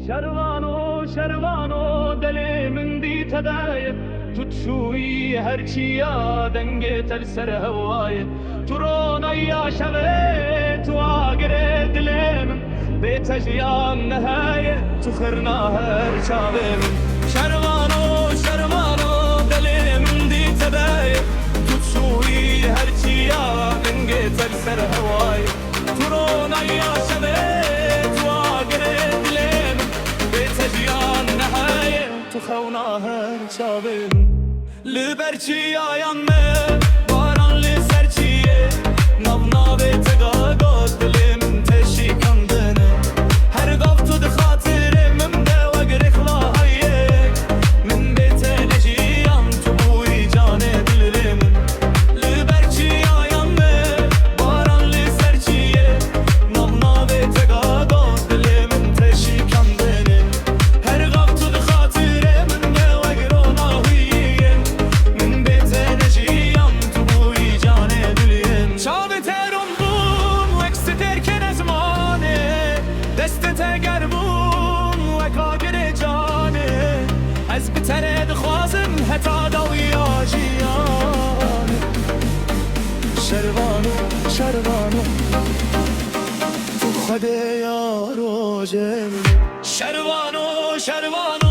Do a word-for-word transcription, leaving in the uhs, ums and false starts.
Şervano, şervano, delê min dî te de ye. Tu çûyî her çiya, dengê te li ser hewa ye. Tu ronaya şevê, tu agirê dilê min. Bê te jiyan neheye, tu xirna her çavê min. Şervano, şervano, delê min dî te de ye. Tu çûyî her çiya, dengê te li ser hewa ye. Tu ronaya şevê, tu agirê dilê min. Bê te jiyan neheye, tu xewna her çavê min. Li ber çiyayan me, baran li ser çiyê, nav navê te gagot, dilê min te şikandine. Her gav tu di xatirê min de wek rêxla hayê. Min bê te ne jiyan, tu bûyî canê dilê min. Li ber çiyayan me, baran li ser çiyê, nav navê te gagot, dilê min te şikandine. Her gav tu di xatirê min de wek ronahiyê. Min bê te ne jiyan, tu bûyî canê dilê min. Çavê te rûn bûn wek stêrkên ezmanê. Destê te germ bûn wek agirê canê. Ez bi te re dixwazim heta dawiya jiyanê. Şervano, şervano, tu Xwedê ya rojê min. Şervano, şervano.